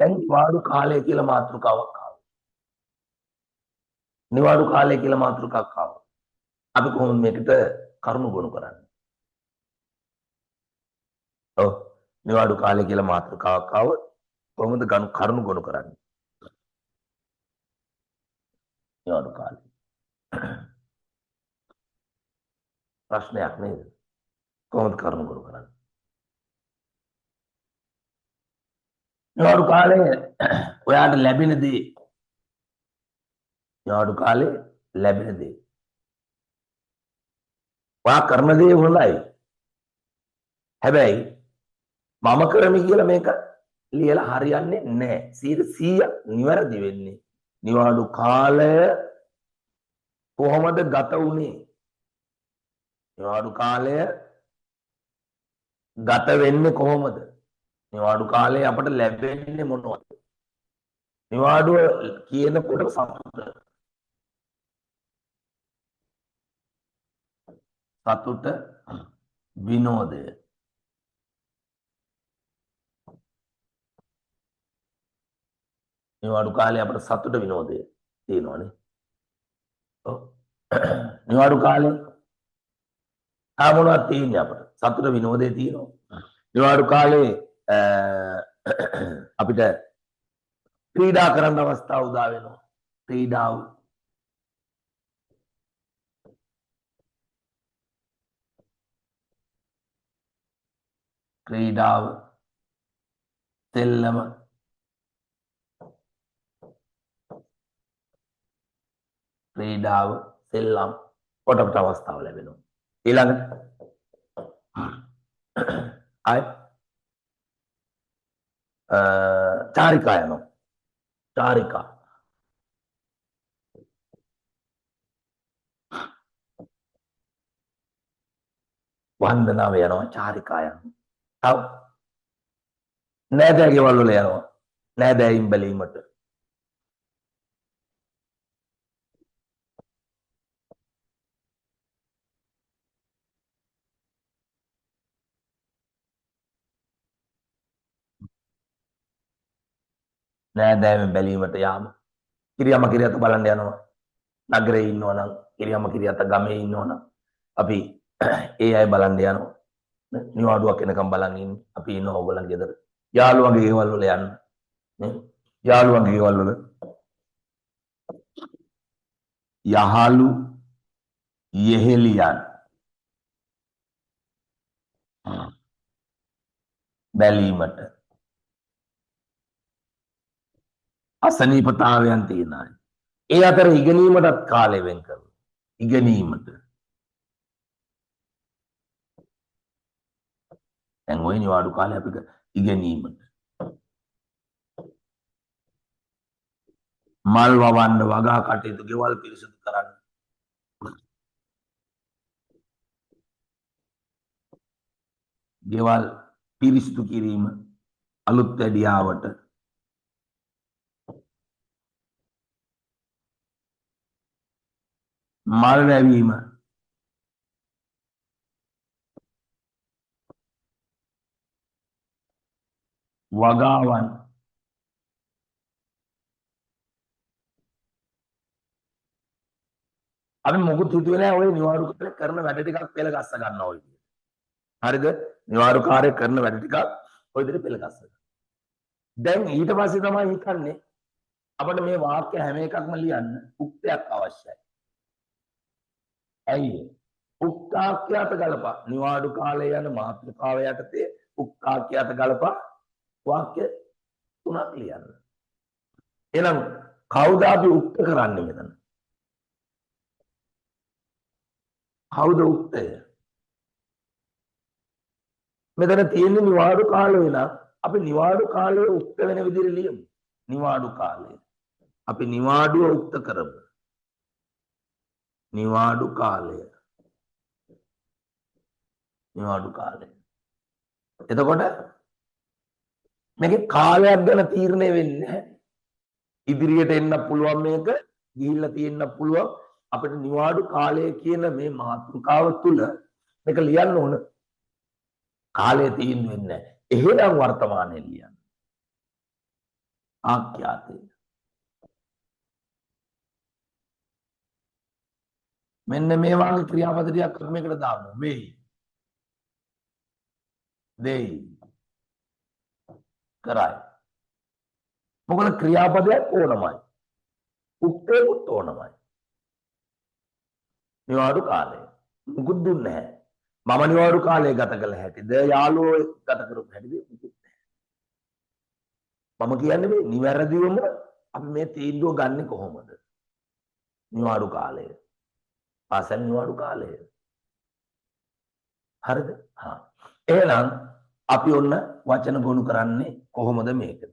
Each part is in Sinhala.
දැන් නිවාඩු කාලය කියලා මාතෘකාවක් ආවා. නිවාඩු කාලය කියලා මාතෘකාවක් ආවා. අපි කොහොමද මේකට කරුණු ගොනු කරන්නේ? ඔව්, නිවාඩු කාලය කියලා මාතෘකාවක් ආවොත් කොහොමද කරුණු ගොනු කරන්නේ? නිවාඩු කාලය. ප්‍රශ්නයක් නේද? කොහොමද කරුණු ගොනු කරන්නේ? නිවාඩු කාලේ ඔයාට ලැබෙන දේ, නිවාඩු කාලේ ලැබෙන දේ, ඔයා කරන දේ හොඳයි. හැබැයි මම කරමි කියලා මේක ලියලා හරියන්නේ නැහැ. 100% නිවැරදි වෙන්නේ නිවාඩු කාලය කොහොමද ගත වුනේ? නිවාඩු කාලය ගත වෙන්නේ කොහොමද? නිවාඩු කාලේ අපට ලැබෙන්නේ මොනවද? නිවාඩුව කියනකොට සතුට, සතුට, විනෝදය. නිවාඩු කාලේ අපට සතුට විනෝදය තියෙනවනේ. ඔව්. නිවාඩු කාලේ ආ මොනවද තියෙන්නේ අපට? සතුට විනෝදය තියෙනවා. නිවාඩු කාලේ අපිට ක්‍රීඩා කරන්න අවස්ථාව උදා වෙනවා. ක්‍රීඩාව, ක්‍රීඩාව, සෙල්ලම, ක්‍රීඩාව, සෙල්ලම් කොට අපිට අවස්ථාව ලැබෙනවා. ඊළඟට ආය චාරිකා යනවා. චාරිකා, වන්දනාව යනවා, චාරිකා යනවා. තව නෑදෑ ගෙවල් වල යනවා, නෑදෑයින් බැලීමට. නෑදෑයන් බැලීමට යාම. කිරියම කිරියත බලන්න යනවා. නගරේ ඉන්නවා නම්, කිරියම කිරියත ගමේ ඉන්නවා නම් අපි ඒ අය බලන්න යනවා. නිවාඩුවක් එනකම් බලන් ඉන්නේ. අපි ඉන්නවා ඕගොල්ලන් ගෙදර. යාළුවන්ගේ ගෙවල් වල යන්න. නේ? යාළුවන්ගේ ගෙවල් වල යහළු යෙහෙලියන් බැලීමට. අසනීපතාවයන් තියෙන අය. ඒ අතර ඉගෙනීමටත් කාලය වෙන් කරනවා. ඉගෙනීමට. දැන් ওই නිවාඩු කාලේ අපිට ඉගෙනීමට. මල් වවන්න, වගා කටයුතු, ගෙවල් පිරිසිදු කරන්න. ගෙවල් පිරිසිදු කිරීම, අලුත් වැඩියාවට. මල් වැවීම, වගාවන්, අපි මොකුත් හිතුවේ නෑ ඔය නිවාඩු කාලේ කරන වැඩ ටිකක් පෙළ ගස්ස ගන්නවා ඔය විදිහට. හරිද? නිවාඩු කාලේ කරන වැඩ ටිකක් ඔය විදිහට පෙළ ගස්ස ගන්න. දැන් ඊට පස්සේ තමයි හිතන්නේ අපිට මේ වාක්‍ය හැම එකක්ම ලියන්න උක්තයක් අවශ්‍යයි. ඇයි ඒ? උක්තාක්‍යයට ගලපා නිවාඩු කාලය යන මාතෘකාව යටතේ උක්තාක්‍යයට ගලපා වාක්‍ය තුනක් ලියන්න. එහෙනම් කවුද අපි උක්ත කරන්නේ මෙතන? කවුද උක්තය? මෙතන තියෙන්නේ නිවාඩු කාලය නම් අපි නිවාඩු කාලය උක්ත වෙන විදිහට ලියමු. නිවාඩු කාලය. අපි නිවාඩුව උක්ත කරමු. නිවාඩු කාලය. නිවාඩු කාලය. එතකොට මේකේ කාලයක් ගැන තීරණය වෙන්නේ නැහැ. ඉදිරියට එන්න පුළුවන් මේක, ගිහිල්ලා තියෙන්න පුළුවන්. අපිට නිවාඩු කාලය කියන මේ මාතෘකාව තුල මේක ලියන්න ඕන. කාලය තීන්දුව වෙන්නේ නැහැ. එහෙනම් වර්තමානයේ ලියන්න. ආඛ්‍යාතය. මෙන්න මේ වගේ ක්‍රියාපද ටිකක් අපි මේකට දාමු. වෙයි. දෙයි. කරයි. මොකද ක්‍රියාපදයක් ඕනමයි. උක්තයකුත් ඕනමයි. නිවාඩු කාලය. මුකුත් දුන්නේ නැහැ. මම නිවාඩු කාලය ගත කළ හැටිද, යාළුවෝ ගත කරපු හැටිද මුකුත් නැහැ. මම කියන්නේ මේ නිවැරදිවම අපි මේ තීන්දුව ගන්නෙ කොහොමද? නිවාඩු කාලය. පාසල් නිවාඩු කාලය. හරිද? හා. එහෙනම් අපි ඔන්න වචන ගොනු කරන්නේ කොහොමද මේකද?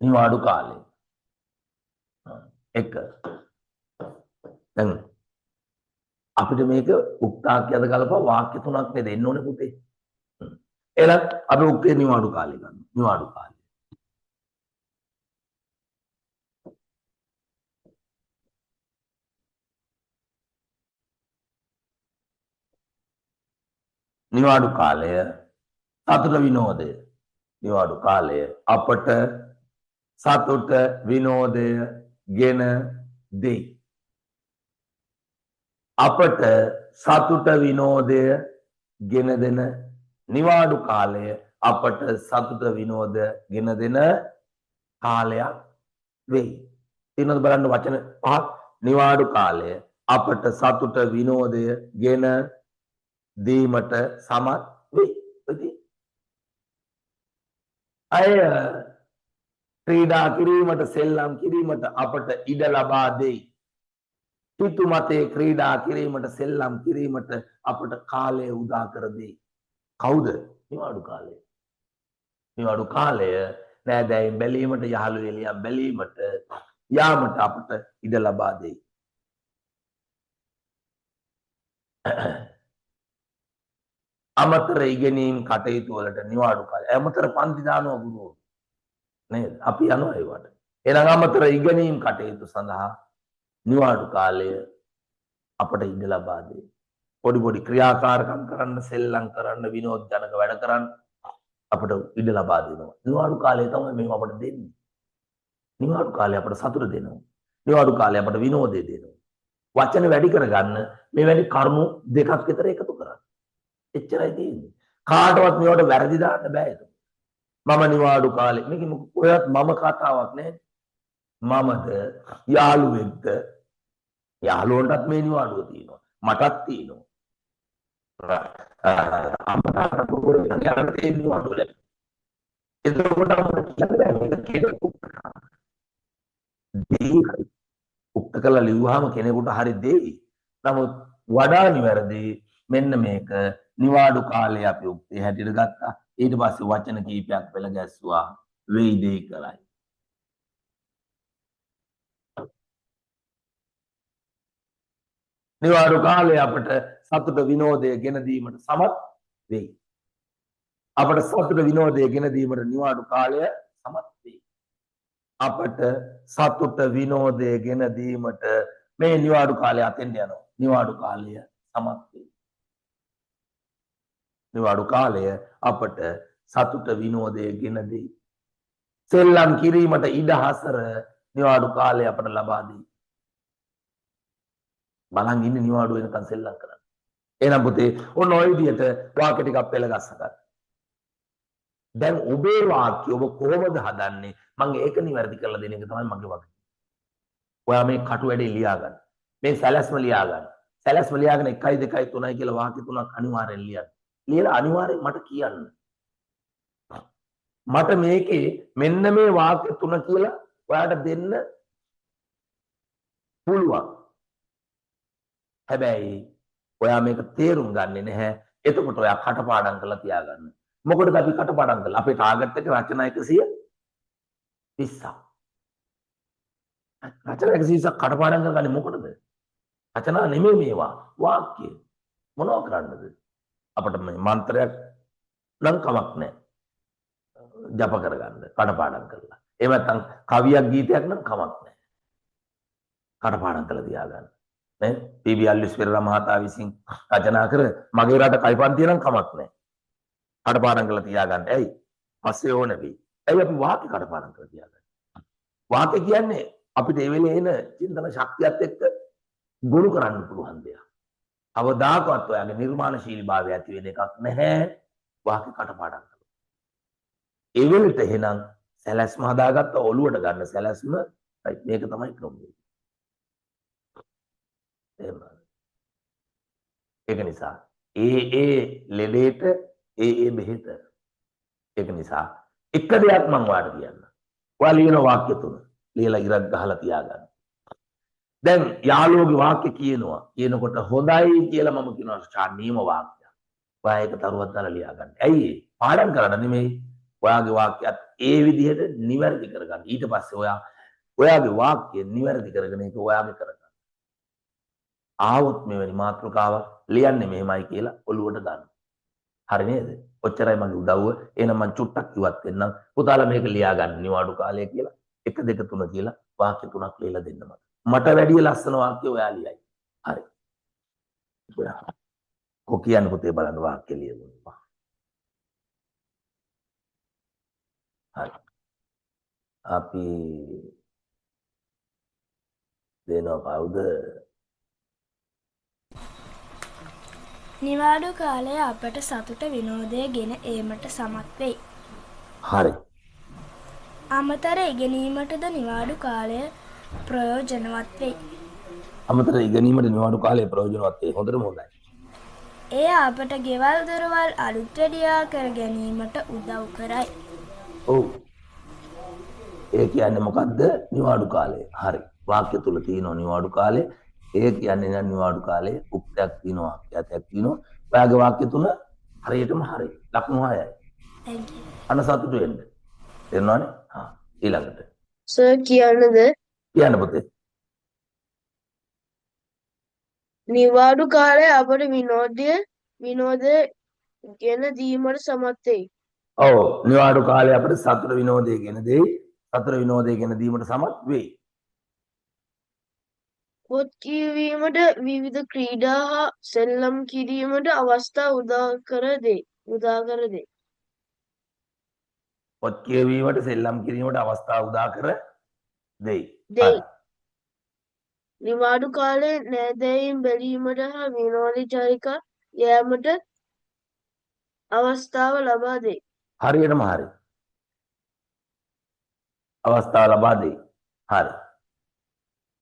නිවාඩු කාලය. එක. දැන් අපිට මේක උක්තාක්‍යද කලප වාක්‍ය තුනක් නේ දෙන්න ඕනේ පුතේ. එහෙනම් අපි උක්තේ නිවාඩු කාලය ගන්න. නිවාඩු කාලය. නිවාඩු කාලය සතුට විනෝදය. නිවාඩු කාලය අපට සතුට විනෝදය ගෙන දෙයි. අපට සතුට විනෝදය ගෙන දෙන නිවාඩු කාලය අපට සතුට විනෝද ගෙන දෙන කාලයක් වෙයි. තියෙනවද බලන්න වචන පහක්. නිවාඩු කාලය අපට සතුට විනෝදය ගෙන දීමට සමත් වෙයි. අය ක්‍රීඩා කිරීමට සෙල්ලම් කිරීමට අපට ඉඩ ලබා දෙයි. හිතු මතේ ක්‍රීඩා කිරීමට සෙල්ලම් කිරීමට අපට කාලය උදා කර දෙයි. කවුද? නිවාඩු කාලය. නිවාඩු කාලය නෑදෑයින් බැලීමට, යහළු එළියන් බැලීමට යාමට අපට ඉඩ ලබා දෙයි. අමතර ඉගෙනීම් කටයුතු වලට නිවාඩු කාලය. අමතර පන්ති දානවා ගුරුවරු. නේද? අපි යනවා ඒවට. එහෙනම් අමතර ඉගෙනීම් කටයුතු සඳහා නිවාඩු කාලය අපට ඉඩ ලබා දෙයි. පොඩි පොඩි ක්‍රියාකාරකම් කරන්න, සෙල්ලම් කරන්න, විනෝද ජනක වැඩ කරන්න අපට ඉඩ ලබා දෙනවා. නිවාඩු කාලය තමයි මේව අපට දෙන්නේ. නිවාඩු කාලය අපට සතුට දෙනවා. නිවාඩු කාලය අපට විනෝදය දෙනවා. වචන වැඩි කරගන්න මේ වැනි කරුණු දෙකක් විතර එකතු කරන්න. එච්චරයි තියෙන්නේ. කාටවත් මේවට වැරදි දාන්න බෑ ඒක. මම නිවාඩු කාලේ මේක කොහෙවත් මම කතාවක් නෑ. මමද යාළුවෙක්ද? යාළුවන්ටත් මේ නිවාඩුව තියෙනවා. මටත් තියෙනවා. අම්මට පොඩි යන්න නිවාඩුව ලැබෙනවා. එතකොට අපිට කියන්න බෑ මේක කෙනෙකු දෙයි හරි. උක්ත කරලා ලිව්වහම කෙනෙකුට හරි දෙයි. නමුත් වඩා නිවැරදි මෙන්න මේක නිවාඩු කාලේ අපි උක්තේ හැටියට ගත්තා. ඊට පස්සේ වචන කීපයක් පෙළ ගැස්සුවා. වෙයි දෙයි කරයි. නිවාඩු කාලේ අපට සතුට විනෝදය ගෙන දීමට සමත් වෙයි. අපට සතුට විනෝදය ගෙන දීමට නිවාඩු කාලය සමත් වෙයි. අපට සතුට විනෝදය ගෙන දීමට මේ නිවාඩු කාලය අතෙන්ට යනවා. නිවාඩු කාලය සමත් වෙයි. නිවාඩු කාලය අපට සතුට විනෝදය ගෙන දෙයි. සෙල්ලම් කිරීමට ඉඩ හසර නිවාඩු කාලය අපට ලබා දෙයි. බලන් ඉන්නේ නිවාඩු වෙනකන් සෙල්ලම් කරන්න. එහෙනම් පුතේ ඔන්න ඔය විදිහට වාක්‍ය ටිකක් පෙළ ගස්ස ගන්න. දැන් ඔබේ වාක්‍ය ඔබ කොහොමද හදන්නේ? මම ඒක නිවැරදි කරලා දෙන එක තමයි මගේ වගකීම. ඔයා මේ කටු වැඩේ ලියා ගන්න. මේ සැලැස්ම ලියා ගන්න. සැලැස්ම ලියාගෙන 1 2 3 කියලා වාක්‍ය තුනක් අනිවාර්යෙන් ලියන්න. ලියලා අනිවාර්යෙන් මට කියන්න. මට මේකේ මෙන්න මේ වාක්‍ය තුන කියලා ඔයාට දෙන්න පුළුවන්. හැබැයි ඔයා මේක තේරුම් ගන්නෙ නැහැ. එතකොට ඔයා කටපාඩම් කරලා තියාගන්න. මොකටද අපි කටපාඩම් කරලා? අපේ ටාගට් එක රචනා 120ක්. රචනා 120ක් කටපාඩම් කරගන්නේ මොකටද? රචනා නෙමෙයි මේවා. වාක්‍ය. මොනව කරන්නද? අපිට මේ මන්ත්‍රයක් නම් කමක් නැහැ. ජප කරගන්න, කටපාඩම් කරලා. එහෙම නැත්නම් කවියක් ගීතයක් නම් කමක් නැහැ. කටපාඩම් කරලා තියාගන්න. නේ? පී.බී. අල්විස් පෙරේරා මහතා විසින් රචනා කර මගේ රට කයිපන්තිය නම් කමක් නැහැ. කටපාඩම් කරලා තියාගන්න. ඇයි? පස්සේ ඕන වෙයි. ඇයි අපි වාක්‍ය කටපාඩම් කරලා තියාගන්නේ? වාක්‍ය කියන්නේ අපිට ඒ වෙලේ එන චින්තන ශක්තියත් එක්ක ගොනු කරන්න පුළුවන් දෙයක්. කවදාකවත් ඔයාගේ නිර්මාණශීලී භාවය ඇති වෙන එකක් නැහැ වාක්‍ය කටපාඩම් කරලා. ඒ වෙලෙට එහෙනම් සැලැස්ම හදාගත්ත ඔලුවට ගන්න සැලැස්ම රයිට් මේක තමයි ක්‍රමය. තේරුණාද? ඒක නිසා ඒ ඒ ලෙඩේට ඒ ඒ බෙහෙත. ඒක නිසා එක දෙයක් මං ඔයාලට කියන්න. ඔයා ලියන වාක්‍ය තුන ලියලා ඉරක් ගහලා තියාගන්න. දැන් යාළුවෝගේ වාක්‍ය කියනවා. කියනකොට හොඳයි කියලා මම කියනවා ෂා නියම වාක්‍යයක්. ඔයා ඒක තරුවක් දාලා ලියා ගන්න. ඇයි ඒ? පාඩම් කරන්න නෙමෙයි. ඔයාගේ වාක්‍යයත් ඒ විදිහට නිවැරදි කරගන්න. ඊට පස්සේ ඔයා ඔයාගේ වාක්‍ය නිවැරදි කරගෙන ඒක ඔයාගේ කරගන්න. ආවොත් මෙවැනි මාතෘකාවක් ලියන්නේ මෙහෙමයි කියලා ඔළුවට ගන්න. හරි නේද? ඔච්චරයි මගේ උදව්ව. එහෙනම් මං චුට්ටක් ඉවත් වෙන්නම්. පුතාලා මේක ලියා ගන්න නිවාඩු කාලය කියලා 1 2 3 කියලා වාක්‍ය තුනක් ලියලා දෙන්න මට. මට වැඩිය ලස්සන වාක්‍ය ඔයා ලියයි. හරි. කො කියන්න පුතේ බලන්න වාක්‍ය ලියමුවා. හරි. අපි දෙනවා කවුද? නිවාඩු කාලය අපට සතුට විනෝදය ගෙන ඒමට සමත් වෙයි. හරි. අමතර ඉගෙනීමටද නිවාඩු කාලය ප්‍රයෝජනවත් වෙයි. අමතර ඉගෙනීමට නිවාඩු කාලය ප්‍රයෝජනවත් වෙයි. හොඳටම හොඳයි. එය අපට ගෙවල් දොරවල් අලුත් වැඩියා කර ගැනීමට උදව් කරයි. ඔව්. ඒ කියන්නේ මොකද්ද? නිවාඩු කාලය. හරි. වාක්‍ය තුල තියෙනවා නිවාඩු කාලය. ඒ කියන්නේ නම් නිවාඩු කාලේ උක්තයක් තියෙනවා, වාක්‍යයක් තියෙනවා. ඔයාගේ වාක්‍ය තුන හරියටම හරි. ලකුණු 6යි. Thank you. අන්න සතුටු වෙන්න. තේරුණානේ? හා ඊළඟට. සර් කියන්නද? කියන්න පුතේ. නිවාඩු කාලය අපට විනෝදය ගෙන දීමට සමත් වෙයි. ඔව්, නිවාඩු කාලය අපට සතුට විනෝදය ගෙන දෙයි. සතුට විනෝදය ගෙන දීමට සමත් වෙයි. පොත් කියවීමට, විවිධ ක්‍රීඩා හා සෙල්ලම් කිරීමට අවස්ථා උදා කර දෙයි. පොත් කියවීමට, සෙල්ලම් කිරීමට අවස්ථා උදා කර දෙයි. දෙයි. නිවාඩු කාලයේ නෑදෑයින් බැලීමට හා විනෝද චාරිකා යෑමට අවස්ථාව ලබා දෙයි. හරියටම හරි. අවස්ථාව ලබා දෙයි. හරි.